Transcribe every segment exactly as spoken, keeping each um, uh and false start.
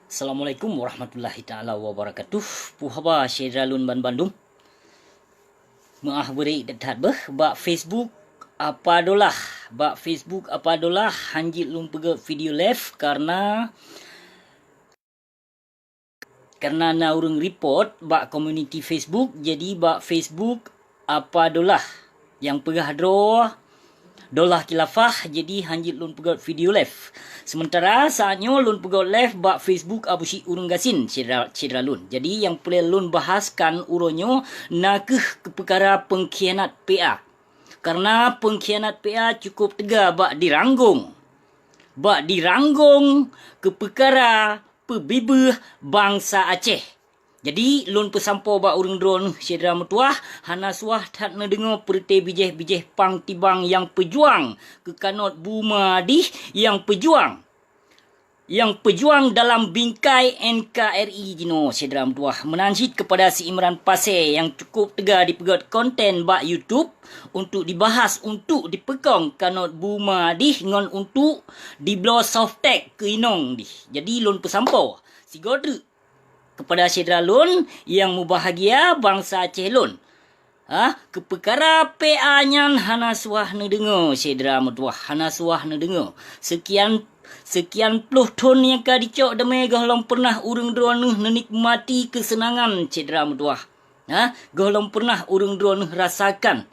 Assalamualaikum warahmatullahi taala wabarakatuh. Peue haba syedara lôn banbandum? Meuah bri that-that beuh bak Facebook Apa Dolah. Bak Facebook Apa Dolah hanjeuet lôn peugét video live karena, karena na ureuëng report bak komuniti Facebook, jadi bak Facebook Apa Dolah nyang peugah droe Dolah Khilafah, jadi hanjeuet lôn peugét video live. Sementara saat nyoe lôn peugét live bak Facebook Abusyik Ureuëng Gasien, syedara, syedara lôn. Jadi nyang peureulée lôn bahaskan uroe nyoe na kheueh keu peukara peungkhianat P A. Karena peungkhianat P A cukup teuga bak diranggong. Bak diranggong keu peukara peubibeuh bansa Aceh. Jadi lôn peusampoe bak ureuëng droeneueh syedara meutuwah, hana suah that neudeungoe peureuté bijéh-bijéh pang tibang nyang peujuang keu kanot buma dih, nyang peujuang, nyang peujuang dalam bingkai N K R I jinoe syedara meutuwah. Meunan cit keupada si Imran Pasé nyang cukup teuga dipeugét konten bak YouTube untuk dibahas, untuk dipeukong kanot buma dih ngon untuk dibloe softtek keu inong dih. Jadi lôn peusampoe sigoe treuk keupada syedara lôn nyang mubahgia bansa Aceh lôn. Ha, keu peukara P A nyan hana suah neudeungoe syedara meutuwah, hana suah neudeungoe. Seukian, seukian ploh thon nyang ka dicok damé gohlom peureunah ureuëng droeneueh neunikmati keuseunangan syedara meutuwah. Ha, gohlom peureunah ureuëng droeneueh rasakan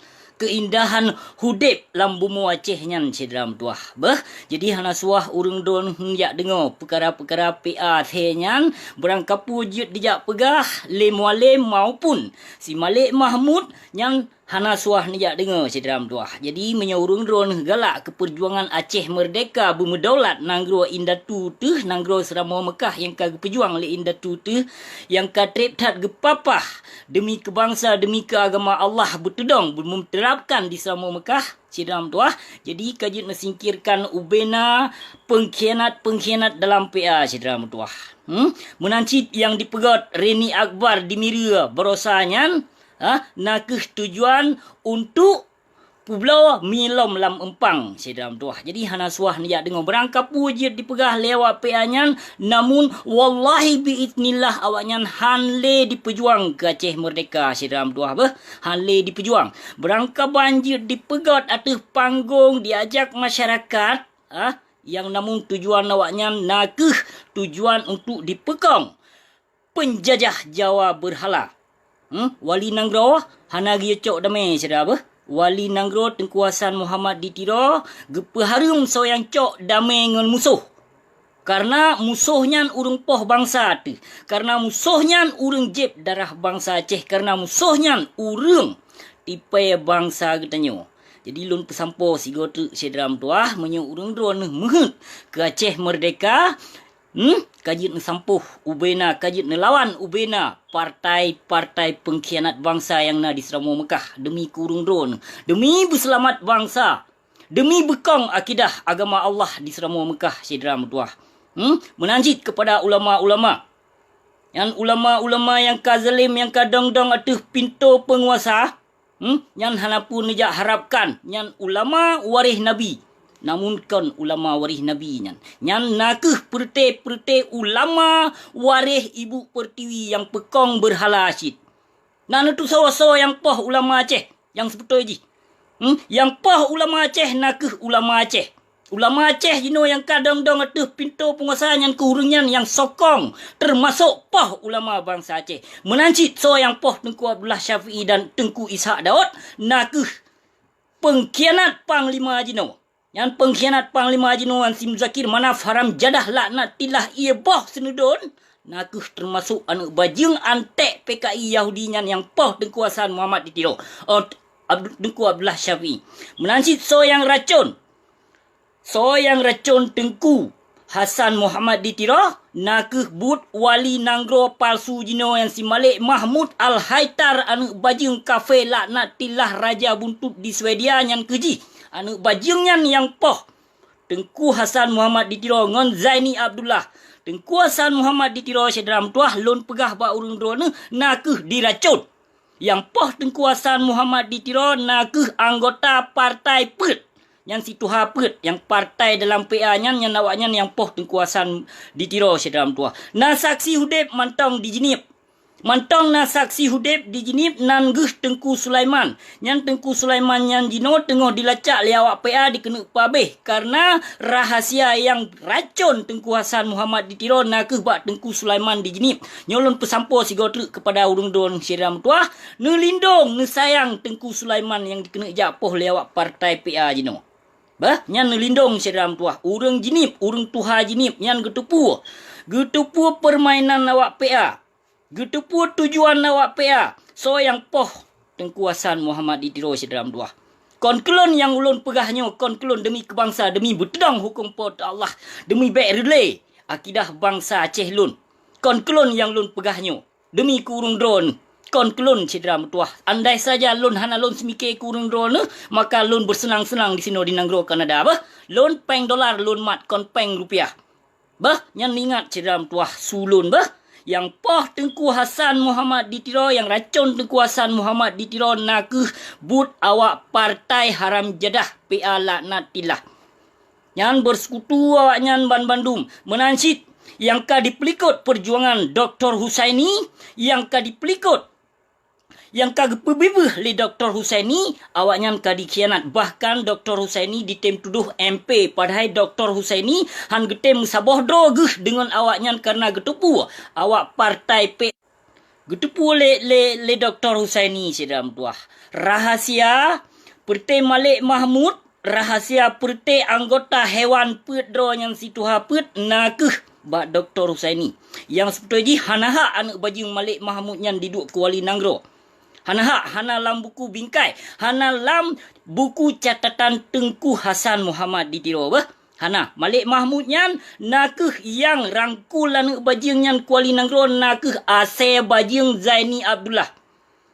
keuindahan udeb lam bumoe Aceh nyan syedara meutuwah. Beuh, jadi hana suah ureuëng droeneueh jak deungoe peukara-peukara P A lhée nyan, beurangkapeue jeuet dijak peugah lé Mualem maupun si Malek Mahmud nyan hana suah neujak deungoe syedara meutuwah. Jadi meunyoe ureuëng droeneueh galak keu peujuangan Aceh meurdeka beumeudaulat nanggroe indatu teuh, nanggroe Seuramoe Meukah nyang ka geupeujuang lé indatu teuh, nyang ka treb that geupapah deumi keu bansa, deumi keu agama Allah beuteudong, beumeuteurapkan di Seuramoe Meukah syedara meutuwah. Jadi ka jeuet neusingkirkan ubena peungkhianat-peungkhianat dalam P A syedara meutuwah. Hmm? Meunan cit nyang dipeugét Reni Akbar di Mira barosa nyan, ha, na kheueh tujuan untuk peubloe mi lom lam eumpang syedara meutuwah. Jadi hana suah neujak deungoe beurangkapeue jeuet dipeugah lé awak P A nyan, namun wallahi biiznillah awaknyan han lé dipeujuang keu Aceh meurdeka syedara meutuwah beuh, han lé dipeujuang. Beurangkaban jeuet dipeugét ateueh panggong diajak masyarakat, ah, nyang namun tujuan awaknyan na kheueh tujuan untuk dipeukong peunjajah Jawa beurhala. Hmm? Wali nanggroe hana geuyue cok damé syedara beuh. Wali nanggroe Teungku Hasan Muhammad di Tiro geupeuhareuem soe nyang cok damé ngon musoh. Karena musoh nyan ureuëng poh bansa teuh. Karena musoh nyan ureuëng jieb darah bansa Aceh. Karena musoh nyan ureuëng tipée bansa geutanyoe. Jadi lôn peusampoe sigoe treuk syedara meutuwah, meunyoe ureuëng droeneueh meuheuet keu Aceh meurdeka, hmm, ka jeuet neusampôh ubena, ka jeuet neulawan ubena partai-partai peungkhianat bansa nyang na di Seuramoe Meukah deumi keu ureuëng droeneueh, deumi beuseulamat bansa, deumi beukong akidah agama Allah di Seuramoe Meukah syedara meutuwah. Hmm, meunan cit keupada ulama-ulama. Nyan ulama-ulama nyang ka zalim, nyang ka dong-dong ateueh pintoe peunguasa, hmm, nyan hana peue neujak harapkan. Nyan ulama waréh Nabi. Namun kon ulama waréh Nabi nyan. Nyan na kheueh peureuté-peureuté ulama waréh ibu peurtiwi nyang peukong beurhala cit. Na neutusoe-soe nyang poh ulama Aceh nyang seubeutôi jih. Hmm? Nyang poh ulama Aceh na kheueh ulama Aceh. Ulama Aceh jinoe nyang ka dong-dong ateueh pintoe peunguasa nyan keu ureuëng nyan nyang sokong, teumasok poh ulama bansa Aceh. Meunan cit soe nyang poh Teungku Abdullah Syafi'i dan Teungku Ishak Daud na kheueh peungkhianat panglima jinoe. Nyan peungkhianat panglima jinoe nyan si Muzakir Manaf haram jadah laknatillah ié boh seuneudon, na kheueh teumasok aneuëk bajeueng anték P K I Yahudi nyan nyang poh Teungku Hasan Muhammad di Tiro, oh, Abdu-, Teungku Abdullah Syafi'i. Meunan cit soe nyang racon, soe nyang racon Teungku Hasan Muhammad di Tiro, na kheueh buet wali nanggroe palsu jinoe nyan si Malek Mahmud Al-Haitar aneuëk bajeueng kafé laknatillah raja buntut di Swedia nyan kheueh jih. Aneuëk bajeueng nyan nyang poh Teungku Hasan Muhammad di Tiro ngon Zaini Abdullah. Teungku Hasan Muhammad di Tiro syedara meutuwah lôn peugah bak ureuëng droeneueh na kheueh diracon. Nyang poh Teungku Hasan Muhammad di Tiro na kheueh anggota partai peuet. Nyan si tuha peuet nyang partai dalam P A nyan, nyan awaknyan nyang poh Teungku Hasan di Tiro, syedara meutuah. Na saksi udeb mantong di Jeunieb. Mantong na saksi udeb di Jeunieb nan geuh Teungku Sulaiman. Nyan Teungku Sulaiman nyan jinoe teungoh dilacak lé awak P A dikeuneuk peuabéh kareuna rahasia nyang racon Teungku Hasan Muhammad di Tiro na keuh bak Teungku Sulaiman di Jeunieb. Nyoe lôn peusampoe sigoe treuk keupada ureuëng droeneuh syedara meutuah, neulindong, neusayang Teungku Sulaiman nyang dikeuneuk jak poh lé awak partai P A jinoe. Bah, nyan neulindong syedara meutuah, ureuëng Jeunieb, ureuëng tuha Jeunieb nyan geuteupeue. Geuteupeue peurmainan awak P A. Geuteupeue tujuan awak P A. Soe nyang poh Teungku Hasan Muhammad di Tiro syedara meutuah. Kon keu lôn nyang ulôn peugah nyoe, kon keu lôn, demi keu bansa, demi beuteudong huköm Po teu Allah, demi bék reulée akidah bansa Aceh lôn. Kon keu lôn nyang lôn peugah nyoe, demi keu ureuëng droeneuh. Kon keu lôn syedara meutuah. Andai saja lôn hana lôn seumike keu ureuëng droeneuh, maka lôn beuseunang-seunang disinoe di nanggroe Kanada, bah. Lôn péng dolar lôn mat, kon péng rupiah. Bah, nyan ingat syedara meutuah, su lôn, bah. Nyang poh Teungku Hasan Muhammad di Tiro, nyang racon Teungku Hasan Muhammad di Tiro na keuh buet awak partai haram jadah P A laknatillah. Nyan beuseukutu awaknyan banbandum. Meunan cit, nyang ka dipeulikot peujuangan Doktor Husaini, nyang ka dipeulikot, nyang ka geupeubeubaih lé Doktor Husaini, awaknyan ka dikhianat. Bahkan Doktor Husaini ditem tudoh M P, padahai Doktor Husaini han geutem meusaboh droe geuh deungon awaknyan kareuna geuteupeue awak partai P Geuteupeue lé, lé, lé Doktor Husaini, syedara meutuah. Rahasia peureute Malik Mahmud, rahasia peureute anggota hewan peuet droe nyang si tuha peuet na keuh bak Doktor Husaini. Nyang seubeutôi jih hana hak aneuëk bajeueng Malik Mahmud nyan diduek keu wali nanggroe. Hana hak, hana lam buku bingkai, hana lam buku catatan Teungku Hasan Muhammad di Tiro, bah. Hana, Malik Mahmud nyan na keuh nyang rangkul aneuëk bajeueng nyan keu wali nanggroe, na keuh asée bajeueng Zaini Abdullah.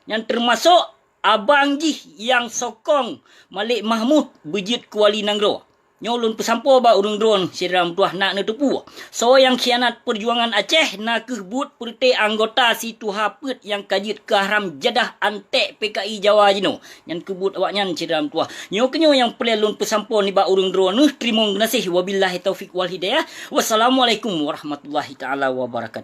Nyan teumasok abang jih nyang sokong Malik Mahmud beujeuet keu wali nanggroe. Nyoe lôn peusampoe bak ureuëng droeneuh, syedara meutuah, nak neuteupeue. Soe nyang khianat peujuangan Aceh na keuh buet peureute anggota si tuha peuet nyang ka jeuet keu haram jadah antek P K I Jawa jinoe. Nyan keuh buet awaknyan, syedara meutuah. Nyoe keuh nyoe nyang peureulée lôn peusampoe nibak ureuëng droeneuh. Teurimong geunaséh. Wabillahi taufiq wal hidayah. Wassalamualaikum warahmatullahi taala wabarakatuh.